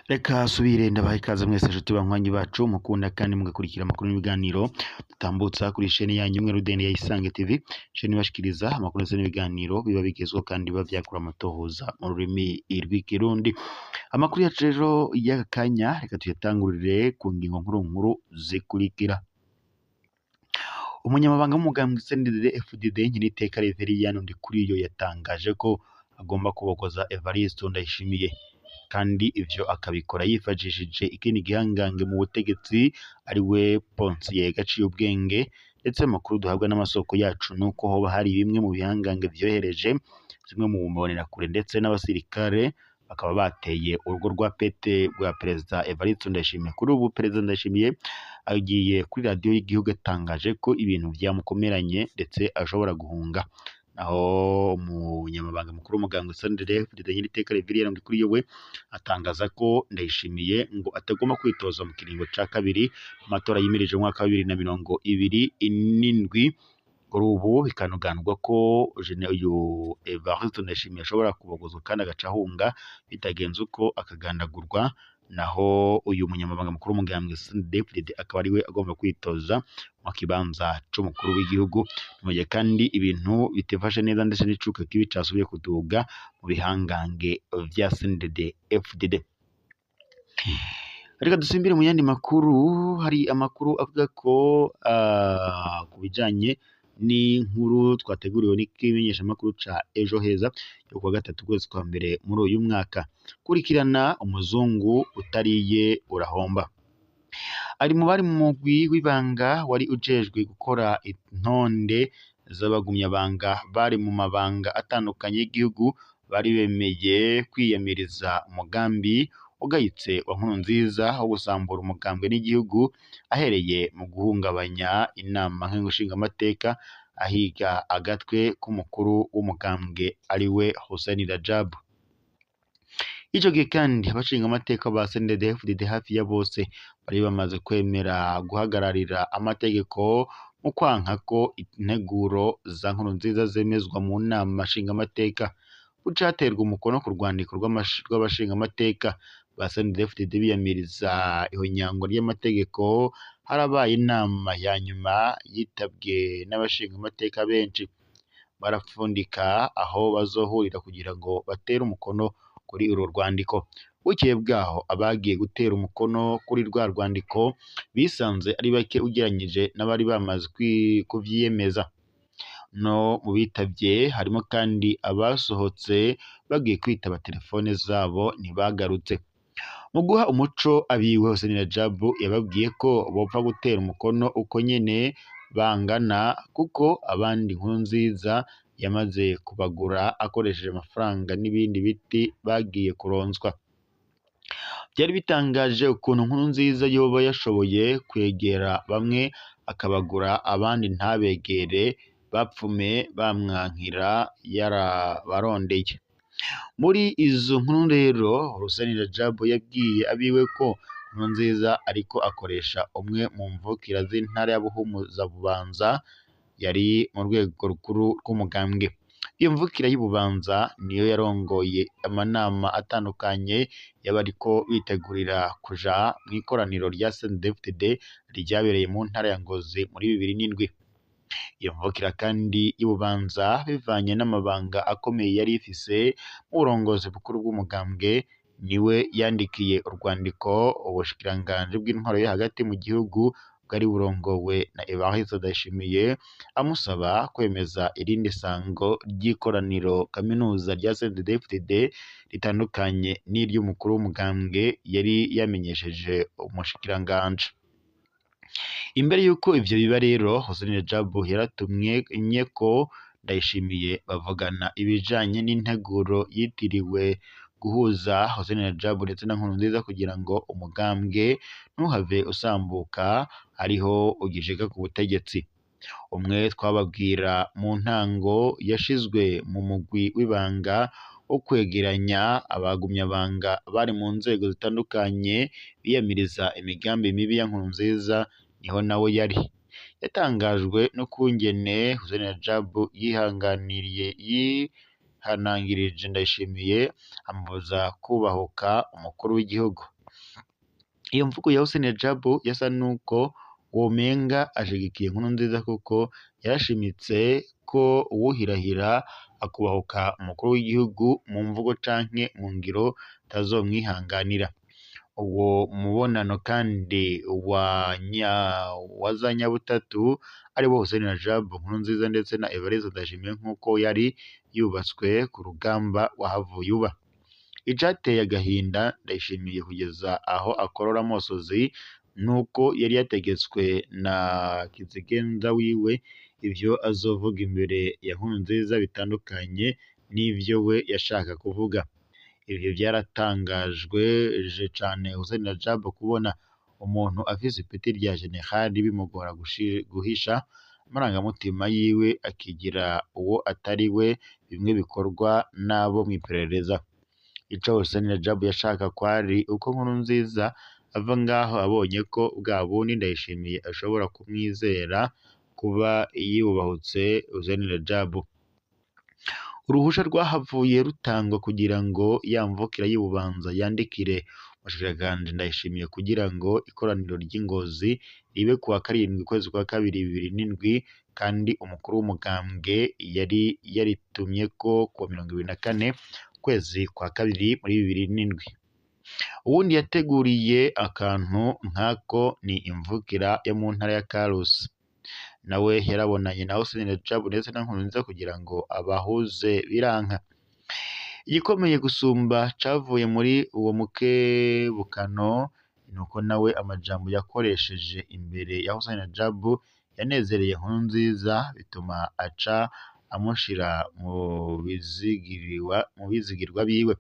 Reka subire ndabaha ikaze mwese nshuti banywanyi bacu mukunda kandi mugakurikira amakuru n'ibiganiro dutambutsa kuri sheni yanyu imwe rudende ya Isange TV, sheni ibashikiriza amakuru ndetse n'ibiganiro biba bigezweho kandi biba vyakura amatohoza mu rurimi rw'ikirundi. Amakuru yacu rero y'aka kanya reka tuyatangurire ku ngingo nkuru nkuru zikurikira. Umunyamabanga w'umugambwe CNDD FDD Nyiriteka Reveriyani Ndikuriyo yatangaje ko agomba kubogoza Evariste Ndayishimiye, kandi ivyo akabikora yifashishije ikindi gihangange mu butegetsi ari we Ponsier Gaciyubwenge. Ndetse amakuru duhabwa n'amasoko yacu nuko hoba hari bimwe mu bihangange vyohereje zimwe mu mbonerakure ndetse n'abasirikare bakaba bateye urugo rwa pete rwa Perezida Evariste Ndayishimiye. Kuri ubu Perezida Ndayishimiye agiye kuri radiyo y'igihugu atangaje ko ibintu vyamukomeranye ndetse ashobora guhunga. Naho umunyamabanga mukuru w'umugambwe CNDD FDD Nyiriteka Reveriyani Ndikuriyo we atangaza ko Ndayishimiye ngo atagomba kwitoza mu kiringo ca kabiri mu matora yimirije mu mwaka wa 2027. Kuri ubu bikanoganirwa ko uyu Evariste Ndayishimiye ashobora kubogozwa kandi agaca ahunga, bitagenze uko akagandagurwa. Naho uyu munyamabanga mukuru w'umugambwe CNDD FDD akaba ariwe agomba kwitoza mu kibanza c'umukuru w'igihugu. Mu gihe kandi ibintu bitifashe neza ndetse n'icuka kibi casubiye kuduga mu bihangange vya CNDD FDD. Reka dusimbire mu yandi makuru. Hari amakuru avuga ko ku bijanye n'inkuru twateguriwe n'ikimenyeshamakuru ca Ejo Heza yo kuwa gatatu ukwezi kwa mbere muri uyu mwaka. Kurikirana umuzungu utariye urahomba. Ari mu bari mu mugwi w'ibanga wari ujejwe gukora intonde z'abagumyabanga bari mu mabanga atandukanye y'igihugu, bari bemeye kwiyamiriza umugambi ugayitse wa Nkurunziza wo gusambura umugambwe n'igihugu, ahereye mu guhungabanya inama nshingamateka ahiga agatwe k'umukuru w'umugambwe ari we Hussein Rajab. Ico gihe kandi abashingamateka ba CNDD FDD hafi ya bose bari bamaze kwemera guhagararira amategeko mu kwanka ko integuro za Nkurunziza zemezwa mu nama nshingamateka. Buca haterwa umukono ku rwandiko rw'abashingamateka ba CNDD FDD biyamiriza ihonyangwa ry'amategeko. Harabaye inama ya nyuma yitabwe n'abashingamateka benshi, barapfundika aho bazohurira kugira ngo batere umukono kuri uru rwandiko. Bukeye bwaho abagiye gutera umukono kuri rwa rwandiko bisanze ari bake ugereranyije n'abari bamaze kuvyiyemeza. No mu bitavye harimo kandi abasohotse bagiye kwitaba telefone zabo ntibagarutse. Mu guha umuco abiwe, Hussein Rajab yababwiye ko bopfa gutera umukono uko nyene bangana, kuko abandi Nkurunziza yamaze kubagura akoresheje amafaranga n'ibindi biti bagiye kuronswa. Byari bitangaje ukuntu Nkurunziza yoba yashoboye kwegera bamwe akabagura abandi ntabegere, bapfume bamwankira yarabarondeye. Muri izo nkuru rero Hussein Rajab yabwiye abiwe ko Nkurunziza ariko akoresha umwe mu mvukira z'intara ya Buhumuza Bubanza yari mu rwego rukuru rw'umugambwe. Iyo mvukira y'Ububanza niyo yarongoye amanama atandukanye y'abariko bitegurira kuja mw'ikoraniro rya CNDD-FDD ryabereye mu ntara ya Ngozi muri 2007. Iyo mvukira kandi y'Ububanza bivanye n'amabanga akomeye yari ifise mu burongozi bukuru bw'umugambwe, niwe yandikiye urwandiko ubushikiranganji bw'intwaro yo hagati mu gihugu bwari burongowe na Evariste Ndayishimiye, amusaba kwemeza irindi sango ry'ikoraniro kaminuza rya CNDD-FDD ritandukanye n'iry'umukuru w'umugambwe yari yamenyesheje umushikiranganji. Imbere y'uko ivyo biba rero, Hussein Rajab yaratumye ko Ndayishimiye bavugana ibijanye n'integuro yitiriwe guhuza Hussein Rajab ndetse na Nkurunziza kugira ngo umugambwe ntuhave usambuka ariho ugishika ku butegetsi. Umwe twababwira mu ntango yashizwe mu mugwi w'ibanga wo kwegeranya abagumyabanga bari mu nzego zitandukanye biyamiriza imigambi mibi ya Nkurunziza, niho nawe yari. Yatangajwe n'ukungene Hussein Rajab yihanganiriye yihanangirije Ndayishimiye amubuza kubahuka umukuru w'igihugu. Iyo mvugo ya Hussein Rajab yasa nuko womenga ashigikiye Nkurunziza, kuko yarashimitse ko uwuhirahira akubahuka umukuru w'igihugu mu mvugo canke mu ngiro atazomwihanganira. Uwo mubonano kandi wa za nyabutatu aribo Hussein Rajab, Nkurunziza ndetse na Evariste Ndayishimiye nk'uko yari yubatswe ku rugamba wahavuye uba. Icateye agahinda Ndayishimiye kugeza aho akorora amosozi nuko yari yategetswe na kizigenza wiwe ivyo azovuga imbere ya Nkurunziza bitandukanye n'ivyo we yashaka kuvuga. Ivyo vyaratangajwe cane Hussein Rajab kubona umuntu afise ipeti rya generali bimugora guhisha amarangamutima yiwe akigira uwo atari we, bimwe bikorwa n'abo mw'iperereza. Ico Hussein Rajab yashaka kwari uko Nkurunziza ava ngaho abonye ko bwa bundi Ndayishimiye ashobora kumwizera kuba yubahutse Hussein Rajab. Uruhusha rwahavuye rutangwa kugira ngo ya mvukira y'Ibubanza yandikire umushikiranganji Ndayishimiye kugira ngo ikoraniro ry'i Ngozi ribe kuwa 7 ukwezi kwa 2 2007, kandi umukuru w'umugambwe yari yaritumyeko kuwa 24 ukwezi kwa 2 muri 2007. Uwundi yateguriye akantu nkako ni imvukira yo mu ntara ya Karusi. Nawe yarabonanye na Hussein Rajab ndetse na Nkurunziza kugira ngo abahuze biranka. Igikomeye gusumba cavuye muri uwo mukebukano nuko nawe amajambo yakoresheje imbere ya Hussein Rajab yanezereye Nkurunziza, bituma aca amushira mu bizigirwa biwe.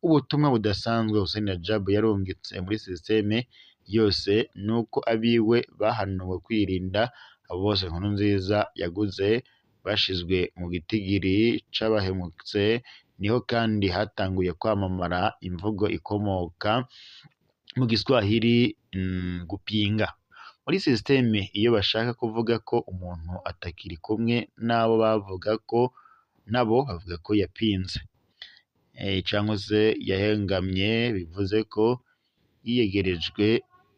Ubutumwa budasanzwe Hussein Rajab yarungitse muri systeme yose nuko abiwe bahanuwe kwirinda abo bose Nkurunziza yaguze bashizwe mu gitigiri c'abahemutse. Niho kandi hatanguye kwamamara imvugo ikomoka mu Giswahili gupinga. Muri systeme iyo bashaka kuvuga ko umuntu atakiri kumwe n'abo bavuga ko nabo bavuga ko yapinze cyangwa se yahengamye, bivuze ko yiyegerejwe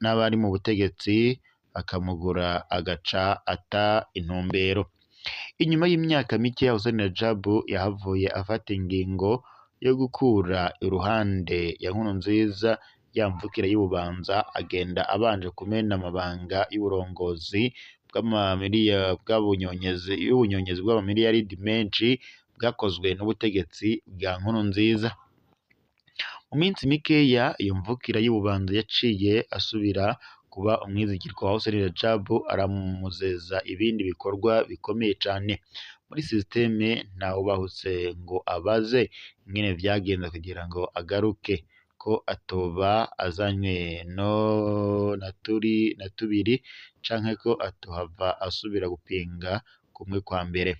n'abari mu butegetsi bakamugura agaca ata intumbero. Inyuma y'imyaka mike Hussein Rajab yahavuye afata ingingo yo gukura iruhande ya Nkurunziza ya mvukira y'Ibubanza, agenda abanje kumena amabanga y'uburongozi y'ubunyonyezi bw'amamiliyaridi menshi bwakozwe n'ubutegetsi bwa Nkurunziza. Mu minsi mikeya iyo mvukira y'Ibubanza yaciye asubira kuba umwizigirwa wa Hussein Rajab, aramuzeza ibindi bikorwa bikomeye cane. Muri systeme ntawubahutse ngo abaze ingene vyagenze kugira ngo agaruke, ko atoba azanywe no na tubiri canke ko atohava asubira gupinga kumwe kwa mbere.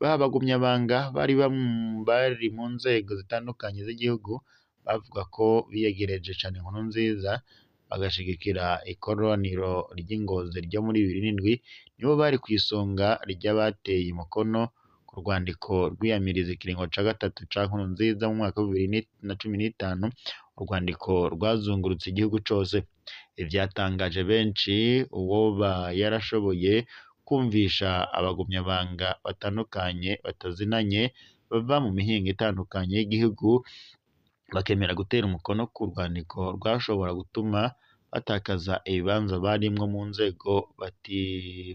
Ba bagumyabanga bari mu nzego zitandukanye z'igihugu bavuga ko biyegereje cane Nkurunziza bagashigikira ikoraniro ry'i Ngozi ryo muri 2007, nibo bari kw'isonga ry'abateye umukono ku rwandiko rwiyamiriza ikiringo ca gatatu ca Nkurunziza mu mwaka wa 2015, urwandiko rwazungurutse igihugu cose. Ivyatangaje benshi uwoba yarashoboye kumvisha abagumyabanga batandukanye batazinanye bava mu mihingo itandukanye y'igihugu bakemera gutera umukono ku rwandiko rwashobora gutuma batakaza ibibanza barimwo mu nzego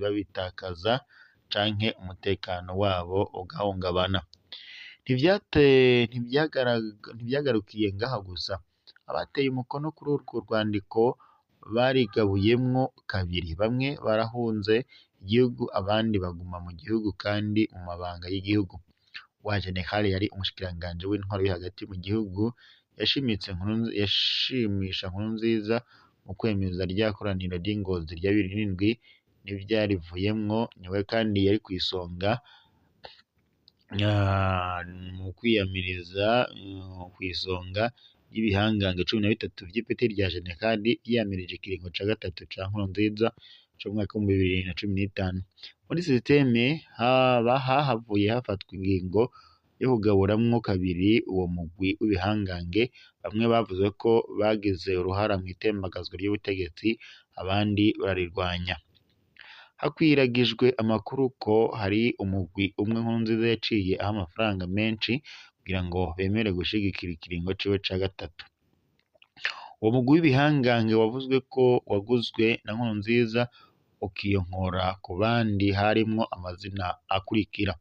babitakaza canke umutekano wabo ugahungabana. Ntivyagarukiye ngaho gusa, abateye umukono kuri urwo rwandiko barigabuyemwo kabiri, bamwe barahunze igihugu abandi baguma mu gihugu kandi mu mabanga y'igihugu. Wa generali yari umushikiranganji w'intwaro yo hagati mu gihugu yashimisha Nkurunziza mu kwemeza rya koraniro ry'i Ngozi rya 2007 n'ivyarivuyemwo, niwe kandi yari kw'isonga mu kwiyamiriza kw'isonga ry'ibihangange 13 vy'ipeti rya generali yiyamirije ikiringo ca gatatu ca Nkurunziza c'umwaka w'ibihumbi bibiri na cumi n'itanu. Muri sisiteme haba hahavuye hafatwa ingingo yo kugaburamwo kabiri uwo mugwi w'ibihangange, bamwe bavuze ko bagize uruhara mw'itembagazwa ry'ubutegetsi, abandi bararirwanya. Hakwiragijwe amakuru ko hari umugwi umwe Nkurunziza yaciye aha amafaranga menshi kugira ngo bemere gushigikira ikiringo ciwe ca gatatu. Uwo mugwi w'ibihangange wavuzwe ko waguzwe na Nkurunziza ukiyonkora ku bandi harimwo amazina akurikira: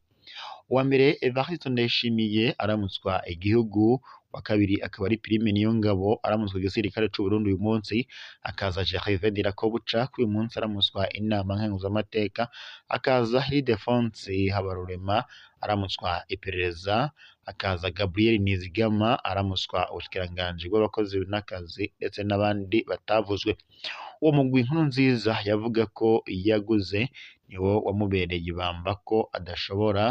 uwa mbere Evariste Ndayishimiye aramutswa igihugu, uwa kabiri akaba ari Prime Niyongabo aramutswa igisirikare c'Uburundi uyu munsi, hakaza Gervais Ndirakobuca kuri uyu munsi aramutswa inama nkenguzamateka, hakaza Ildefonse Habarurema aramutswa iperereza, hakaza Gabriel Nizigama aramutswa ubushikiranganji bw'abakozi n'akazi ndetse n'abandi batavuzwe. Uwo mugwi Nkurunziza yavuga ko yaguze niwo wamubereye ibamba ko adashobora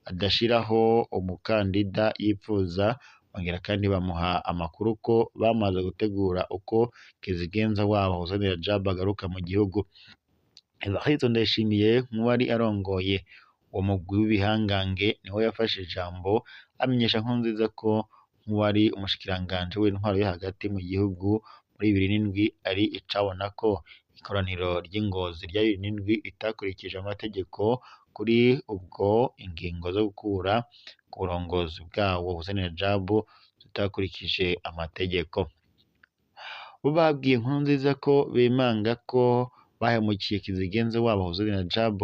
adashiraho umukandida yipfuza, bongera kandi bamuha amakuru ko bamaze gutegura uko Kizigenza wabo Hussein Rajab agaruka mu gihugu. Evariste Ndayishimiye nk'uwari arongoye uwo mugwi w'ibihangange niwe yafashe ijambo amenyesha Nkurunziza ko nk'uwari umushikiranganji w'intwaro yo hagati mu gihugu muri 2007 ari icabona ko ikoraniro ry'i Ngozi rya 2007 ritakurikije amategeko, kuri ubwo ingingo zo gukura ku burongozi bwawo Hussein Rajab zitakurikije amategeko. Bo babwiye Nkurunziza ko bemanga ko bahemukiye Kizigenza wabo Hussein Rajab,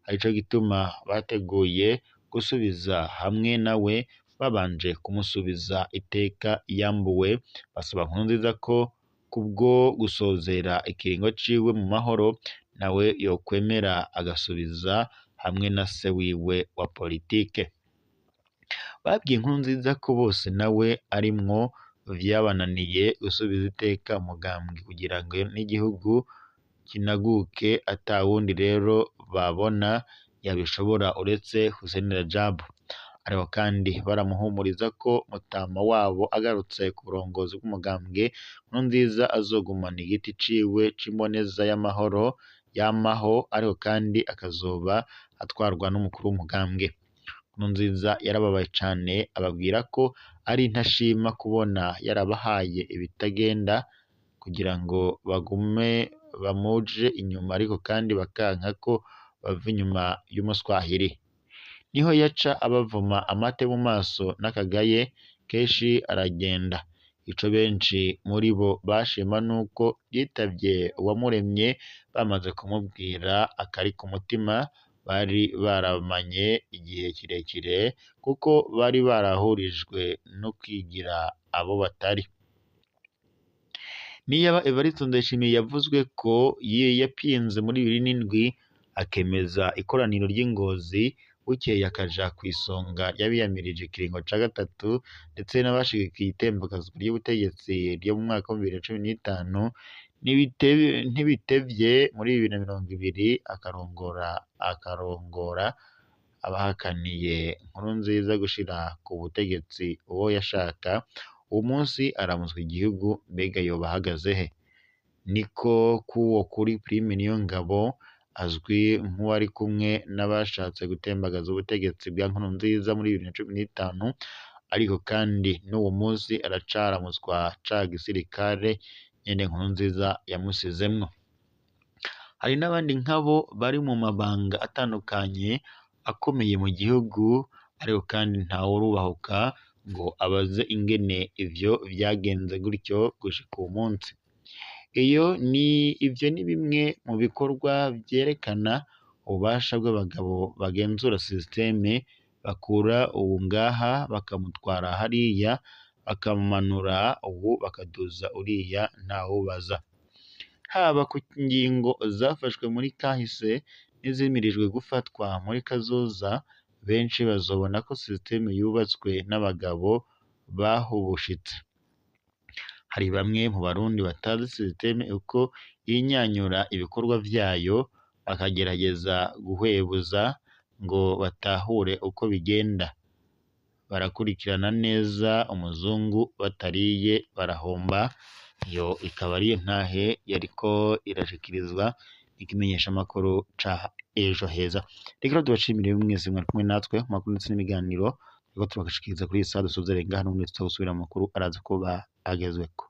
arico gituma bateguye gusubiza hamwe nawe babanje kumusubiza iteka yambuwe, basaba Nkurunziza ko kubwo gusozera ikiringo ciwe mu mahoro nawe yokwemera agasubiza hamwe na se wiwe wa politike. Babwiye Nkurunziza ko bose nawe arimwo vyabananiye gusubiza iteka umugambwe kugira ngo n'igihugu kinaguke, ata wundi rero babona yabishobora uretse Hussein Rajab. Ariko kandi baramuhumuriza ko mutama wabo agarutse ku burongozi bw'umugambwe, Nkurunziza azogumana igiti ciwe c'imboneza y'amahoro yamaho, ariko kandi akazoba atwarwa n'umukuru w'umugambwe. Nkurunziza yarababaye cane ababwira ko ari intashima kubona yarabahaye ibitagenda kugira ngo bagume bamuje inyuma, ariko kandi bakanka ko bava inyuma y'umuswahili. Niho yaca abavuma amate mu maso n'akagaye kenshi aragenda. Ico benshi muri bo bashima nuko yitavye uwamuremye bamaze kumubwira akari ku mutima, bari baramanye igihe kirekire kuko bari barahurijwe no kwigira abo batari. Niyaba Evariste Ndayishimiye yavuzwe ko yapinze muri 2007 akemeza ikoraniro ry'i Ngozi, bukeye akaja kw'isonga ry'abiyamirije ikiringo ca gatatu ndetse n'abashigikiye itembagazwa ry'ubutegetsi ryo mu mwaka wa 2015, ntibitevye muri 2020 akarongora abahakaniye Nkurunziza gushira ku butegetsi uwo yashaka, uwo munsi aramutswa igihugu, mbega yoba ahagaze he? Niko k'uwo kuri Prime Niyongabo azwi nk'uwari kumwe n'abashatse gutembagaza ubutegetsi bwa Nkurunziza muri 2015, ariko kandi n'uwo munsi aracaramutswa ca gisirikare nyene Nkurunziza yamusizemwo. Hari n'abandi nkabo bari mu mabanga atandukanye akomeye mu gihugu, ariko kandi ntawurubahuka ngo abaze ingene ivyo vyagenze gutyo gushika uwu munsi. Ivyo ni bimwe mu bikorwa vyerekana ububasha bw'abagabo bagenzura sisiteme, bakura uwu ngaha bakamutwara hariya, bakamanura uwu bakaduza uriya ntawubaza. Haba ku ngingo zafashwe muri kahise n'izimirijwe gufatwa muri kazoza, benshi bazobona ko sisiteme yubatswe n'abagabo bahubushitse. Hari bamwe mu Barundi batazi sisiteme uko yinyanyura ibikorwa vyayo, bakagerageza guhwebuza ngo batahure uko bigenda. Barakurikirana neza umuzungu batariye barahomba, iyo ikaba ariyo ntahe yariko irashikirizwa. n'ikimenyeshamakuru ca Ejo Heza. Reka rero tubashimire mwese mwari kumwe natwe mu makuru ndetse n'ibiganiro turiko turabashikiriza kuri iyi saha. Dusozere ngaha, n'ubundi tuza gusubira mu makuru araza kuba agezweko.